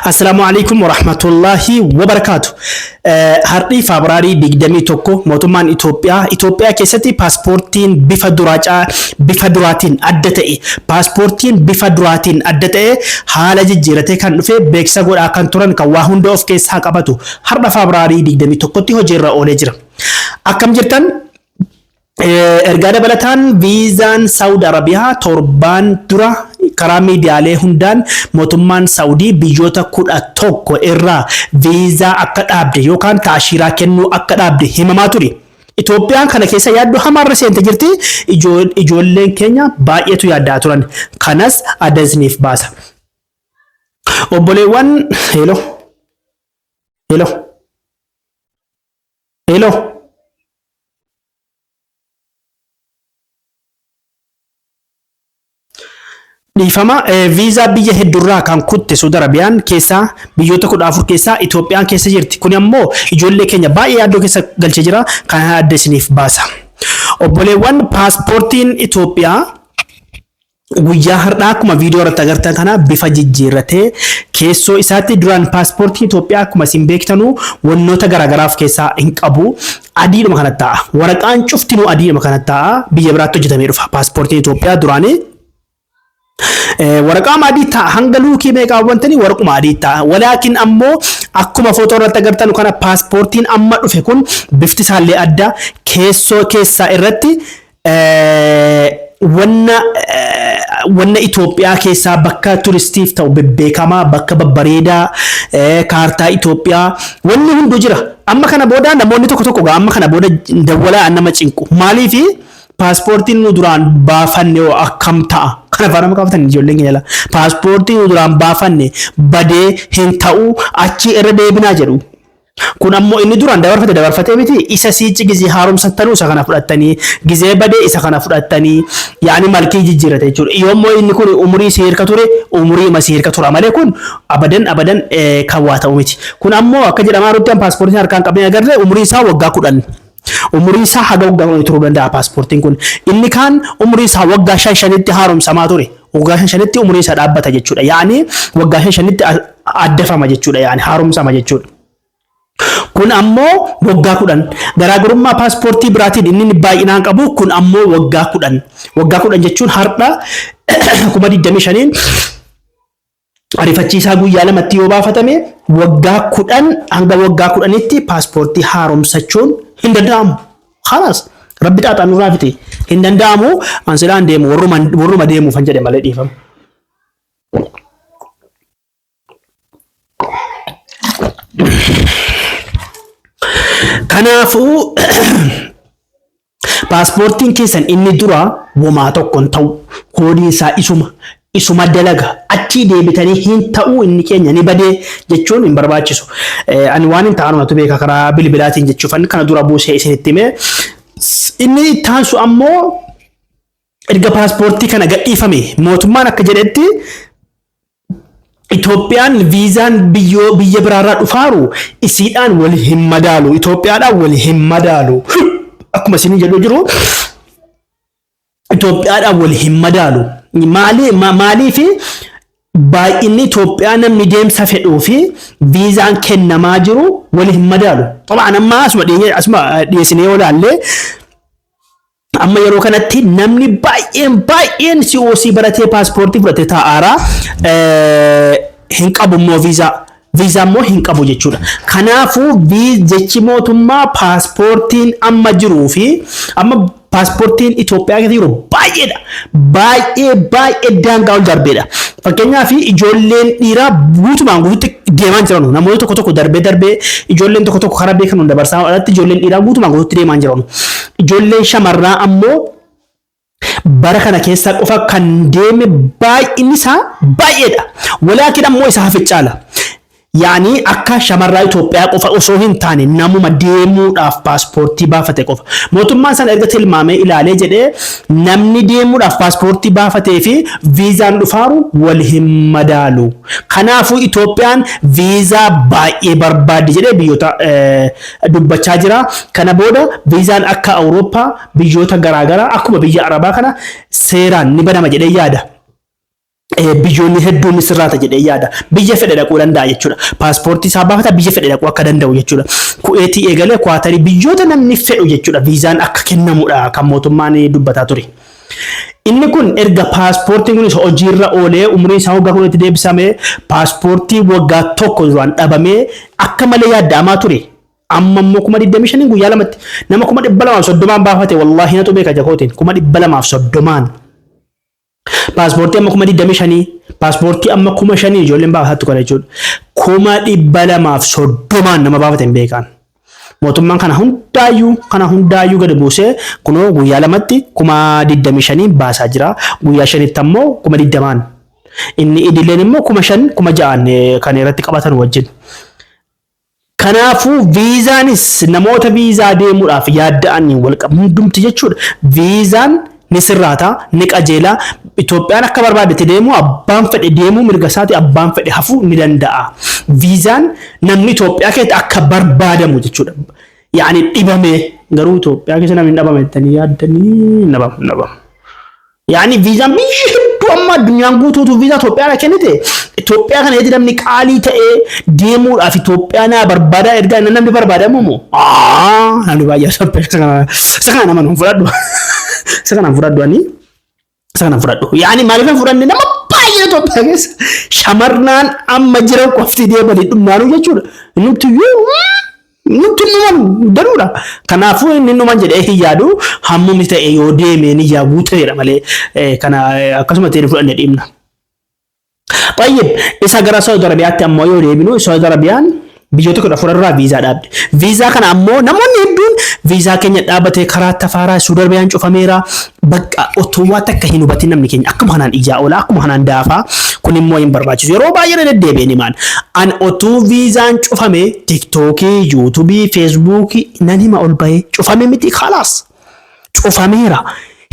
Assalaamu alaikum warahmatullahi wabarakaatu. Har'ii Faabraarii 21 mootummaan Itoophiyaa Itoophiyaa keessatti paaspoortiin bifa duraacaa bifa duraatiin adda ta'e paaspoortiin bifa duraatiin adda ta'e haala jijjiiratee kan dhufe beeksisa godhaa kan turan kan waa hunda of keessaa qabatu har'a Faabraarii 21tti hojiirra oolee jira. Akkam jirtan? Ergaa dabalataan viizaan Saawud Arabiyaa torbaan dura karaa miidiyaalee hundaan mootummaan Saawudii biyyoota 11 irraa viizaa akka dhaabde yookaan taashiiraa kennuu akka dhaabde himamaa ture. Itoophiyaan kana keessa yaaddoo hamaarra seente jirti. Ijoolleen keenya baay'eetu yaaddaa turan. Kanas adda isiniif baasa. Obboleewwan hello hello hello Dhiifama viizaa biyya hedduurraa kan kutte Saudi Arabiyaan keessaa biyyoota 14 keessaa Itoophiyaan keessa jirti. Kun ammoo ijoollee keenya baay'ee yaaddoo keessa galchee jira. Kana adda isiniif baasa. Obboleewwan paaspoortiin Itoophiyaa guyyaa har'aa akkuma viidiyoo irratti agartan kana bifa jijjiirratee keessoo isaatti duraan paaspoortiin Itoophiyaa akkuma isin beektanu wannoota garaagaraa of keessaa hin qabu. Adiidhuma kana ta'a. Waraqaan cuftinuu adiidhuma kana ta'a. Biyya biraatti hojjetamee dhufa. Paaspoortiin Itoophiyaa duraanii waraqaa adii ta'a. Hanga luukii meeqaa wantanii waraquma adii ta'a. Walaakin ammoo akkuma footoo irratti agartanu kana paaspoortiin amma dhufe kun bifti isaallee adda keessoo keessaa irratti wanna wanna Itoophiyaa keessaa bakka turistiif ta'u bebbeekamaa bakka babbareedaa kaartaa Itoophiyaa wanni hunduu jira. Amma kana booda namoonni tokko tokko gaa amma kana booda dawwalaa nama cinqu. Maaliifi paaspoortiin nu duraan baafanne hoo akkam ta'a? Kana afaan nama qabatanii ijoolleen keenya laa. Paaspoortiin nu duraan baafanne badee hin ta'u achi irra deebinaa jedhu. Kun ammoo inni duraan dabarfate dabarfatee miti isa siichi gizee haaromsattanuu isa kana fudhattanii gizee badee isa kana fudhattanii yaani malkii jijjiirrate jechuudha. Yoommoo inni kun umurii si hirka ture umurii ima si hirka tura malee kun abadan abadan kan waa ta'u miti. Kun ammoo akka jedhamaa jirutti an paaspoortiin harkaan qabnee agarre umuriin isaa waggaa 10. Umurii isaa haga waggaa 10 turuu danda'a paaspoortiin kun. Inni kaan umurii isaa waggaa shan shanitti haaromsamaa ture. Waggaa shan shanitti umuriin isaa dhaabbata jechuudha. Yaani waggaa shan shanitti addafama jechuudha. Yaani haaromsama jechuudha. Kun ammoo waggaa 10. Garaagarummaa paaspoortii biraatiin inni baay'inaan qabu kun ammoo waggaa 10. Waggaa 10 jechuun har'a 25,000 ariifachiisaa guyyaa lamatti yoo baafatame waggaa 10 hanga waggaa 10tti paaspoortii haaromsachuun hin danda'amu. Khalaas rabbi xaaxaa nurraa fixe hin danda'amu. An silaan deemu warruma deemuufan jedhe malee dhiifama. Kanaafuu paaspoortiin keessan inni dura womaa tokko hin ta'u. Koodiin isaa isuma. Isuma dalaga. Achii deebitanii hin ta'uu inni keenya ni badee jechuun hin barbaachisu. Ani waan hin ta'anumatu beeka karaa bilbilaatiin jechuufan kana dura buusee isinitti hime. Inni itti aansu ammoo erga paaspoortii kana gadhiifame mootummaan akka jedhetti Itoophiyaan viizaan biyyoo biyya biraarraa dhufaaru isiidhaan wal hin madaalu. Itoophiyaadhaan wal hin madaalu. Akkuma isin jedhu jiru Itoophiyaadhaan wal hin madaalu. Maali maaliif baay'inni Itoophiyaa namni deemsa fedhuu fi viizaan kennamaa jiru wal hin madaalu. Xabaan amma asuma dhiyeessinee yoo ilaalle Amma yeroo kanatti namni baay'een baay'een COC baratee paaspoortii fudhatee taa'aara hin qabu immoo viizaa. Viizaa immoo hin qabu jechuudha. Kanaafuu jechi mootummaa paaspoortiin amma jiruu fi amma paaspoortiin Itoophiyaa keessa jiru baay'eedha. Baay'ee baay'ee daangaa ol darbeedha. Fakkeenyaaf ijoolleen dhiiraa guutumaan guututti deemaa jiran namoonni tokko tokko darbee darbee ijoolleen tokko tokko karaa beekanuun dabarsaa alatti ijoolleen dhiiraa guutumaan guututti deemaa jiran. Ijoolleen shamarraa ammoo bara kana keessa qofa kan deeme baay'inni isaa baay'eedha. Walaakin ammoo isa hafe caala. Yaani akka shamarraa Itoophiyaa qofa osoo hin taane namuma deemuudhaaf paaspoortii baafate qofa. Mootummaan sana erga tilmaamee ilaalee jedhee namni deemuudhaaf paaspoortii baafatee fi viizaan dhufaaru wal hin madaalu. Kanaafuu Itoophiyaan viizaa baay'ee barbaaddi jedhee biyyoota dubbachaa jira. Kana booda viizaan akka Awurooppaa biyyoota garaagaraa akkuma biyya Arabaa kana seeraan ni banama jedhee yaada. Biyyoonni hedduun ni sirraata jedhee yaada. Biyya fedhe dhaquu danda'a jechuudha. Paaspoortii isaa baafata, biyya fedhe dhaquu akka danda'u jechuudha. Ku'eetii eegalee Kuwaatarii, biyyoota namni fedhu jechuudha. Viizaan akka kennamudha kan mootummaan dubbataa ture. Inni kun erga paaspoortiin kunis hojiirra oolee, umriin isaa waggaa 10tti deebisame, paaspoortii waggaa tokko duraan dhabamee akka malee yaadda'amaa ture. Amma immoo 25,000 guyyaa lamatti nama 230,000 baafate, wallaahi natu beeka jakootiin 230,000. Paaspoortii amma 25,000, paaspoortii amma 5,000 ijoolleen baafattu kana jechuudha. 230,000 nama baafate hin beekan. Mootummaan kana hundaayyuu gadi buusee kunoo guyyaa lamatti 25,000 baasaa jira. Guyyaa shanitti ammoo 20,000. Inni idileen immoo 5,000, 6,000 kan irratti qabatan wajjin. Kanaafuu viizaanis namoota viizaa deemuudhaaf yaadda'anii wal qabu hundumti jechuudha. Viizaan ni sirraata, ni qajeela. Itoophiyaan akka barbaadetti deemuu, abbaan fedhe deemuu mirga isaati, abbaan fedhe hafuu ni danda'a. Viizaan namni Itoophiyaa keessatti akka barbaadamu jechuudha. Yaani dhibamee garuu Itoophiyaa keessa namni hin dhabame jettanii yaaddanii, hin dhabamu, hin dhabamu. Yaani viizaan biyyi hedduu amma addunyaan guutuutu viizaa Itoophiyaadha kennite. Itoophiyaa kana keessatti namni qaalii ta'ee deemuudhaaf Itoophiyaa naa barbaadaa ergaa namni barbaadamu moo? Namni baay'ee isa kana nama hin fudhadhu. Isa kana hin fudhadhu ani. Isa kana hin fudhadhu. Yaani maaliif hin fudhanne? Nama baay'ee Itoophiyaa keessa shamarraan amma jiran qofti deemanii dhumnaanuu jechuudha. Nuti iyyuu nutti numan danuudha. Kanaafuu inni numan jedhee hin yaadu, hammumni ta'e yoo deeme ni yaa guutameedha malee kana akkasuma ta'e fudhanne dhiibna. Tayyib, isa gara Saudi Arabiyaatti ammoo yoo deebinu, Saudi Arabiyaan biyyoota 14 irraa viizaa dhaabde. Viizaa kana ammoo namoonni hedduun viizaa keenya dhaabatee karaa tafaaraa Saudi Arabiyaan cufameera. Bakka otoo waa takka hin hubatin namni keenya akkuma kanaan iyyaa oola, akkuma kanaan daafaa, kun immoo hin barbaachisu. Yeroo baay'ee irra deddeebi'een himaan. An otuu viizaan cufame Tiktookii, Yuutuubii, Feesbuukii nan hima ol bahee, cufame miti, khalaas. Cufameera.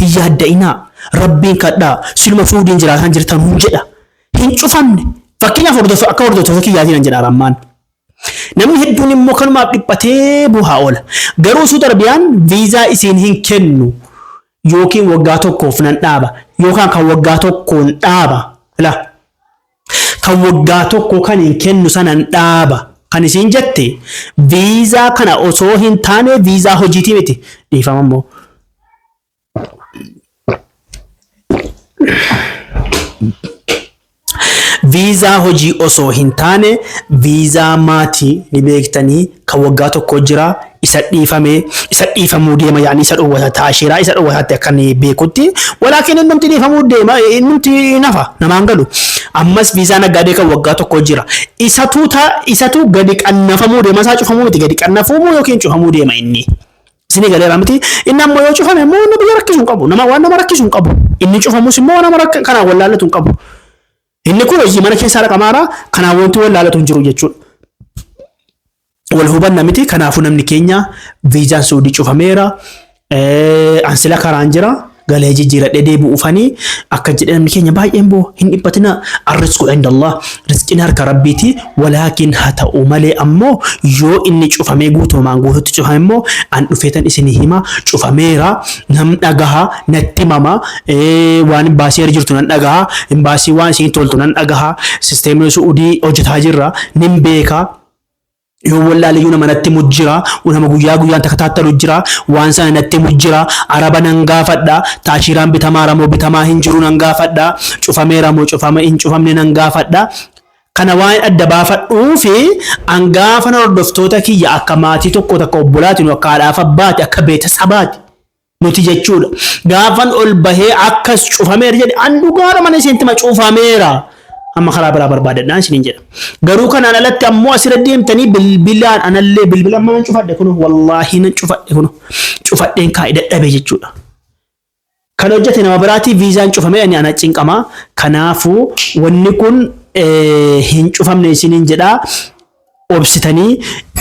Hin yaadda'inaa. Rabbiin kadhaa. Siluma Suudiin jiraataan jirtan hun jedha. Hin cufamne. Fakkeenyaaf akka hordoftoota kiyyaatiin nan jedha ammaan. Namni hedduun immoo kanumaaf dhiphatee bu'aa oola. Garuu Suudi Arabiyaan viizaa isiin hin kennu yookiin waggaa tokkoof nan dhaaba yookaan kan waggaa tokkoon dhaaba. La. Kan waggaa tokko kan hin kennu sanan dhaaba. Kan isiin jette viizaa kana osoo hin taane viizaa hojiitii miti. Dhiifama immoo. Viizaa hojii osoo hin taane viizaa maatii ni beektanii, kan waggaa tokko jira, isa dhiifame, isa dhiifamuu deema, yaani isa dhowwata taashiraa isa dhowwataatti akka inni beekutti, walaakin innumti dhiifamuu deema, innumti nafa namaan galu. Ammas viizaa naggaadee kan waggaa tokko jira, isatu ta isatu gadi qannafamuu deema, isaa cufamuu miti, gadi qannafamuu yookiin cufamuu deema inni. Isinii galeera miti? Inni ammoo yoo cufame immoo inni biyya rakkisu hin qabu. Nama waan nama rakkisu hin qabu. Inni cufamus immoo nama rakka kanaan wallaallatu hin qabu. Inni kun hojii mana keessaa dhaqamaara, kanaan wanti wallaallatu hin jiru jechuudha. Wal hubanna miti? Kanaafuu namni keenya viizaan Suudii cufameera. Ansila karaan jira. Galee jijjiiradhee deebi'uufanii akka jedhe namni keenya baay'een boo hin dhiphatina. Arrisqu indallah, rizqiin harka rabbiiti. Walaakin haa ta'u malee ammoo yoo inni cufamee guutumaan guututti cufame immoo an dhufeetan isinii hima, cufameera nam dhagaha, natti himama, waan imbaasii irra jirtu nan dhagaha, imbaasii waan isin toltu nan dhagaha, sisteemni Su'udii hojjetaa jirra nin beeka. Yoo wallaaleyyuu nama natti himu jira, nama guyyaa guyyaan takataattalu jira, waan sana natti himu jira, araba nan gaafadha, taashiiraan bitamaara moo bitamaa hin jiru nan gaafadha, cufameera moo cufama hin cufamne nan gaafadha. Kana waan adda baafadhuu fi an gaafa hordoftoota kiyya akka maatii tokko takka obbolaati, nu akka haadhaaf abbaati, akka beetasabaati nuti jechuudha. Gaafan ol bahee akkas cufameera jedhe, an dhugaadha mana isinitti hima, cufameera. Amma karaa biraa barbaadadhaan isiniin jedha. Garuu kanaan alatti ammoo asirra deemtanii bilbilaan anallee bilbila amma nan cufadhe kuno, wallaahi nan cufadhe kuno, cufadheen kaa'e dadhabe jechuudha. Kan hojjete nama biraatii viizaan cufamee ani ana cinqama. Kanaafuu wanni kun hin cufamne isiniin jedhaa, obsitanii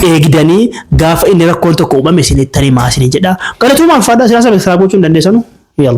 eegdanii gaafa inni rakkoon tokko uumame isinittan himaa isiniin jedha. Galatuumaan faadhaa siyaasa beeksisaa gochuu hin dandeessanu. Yalla.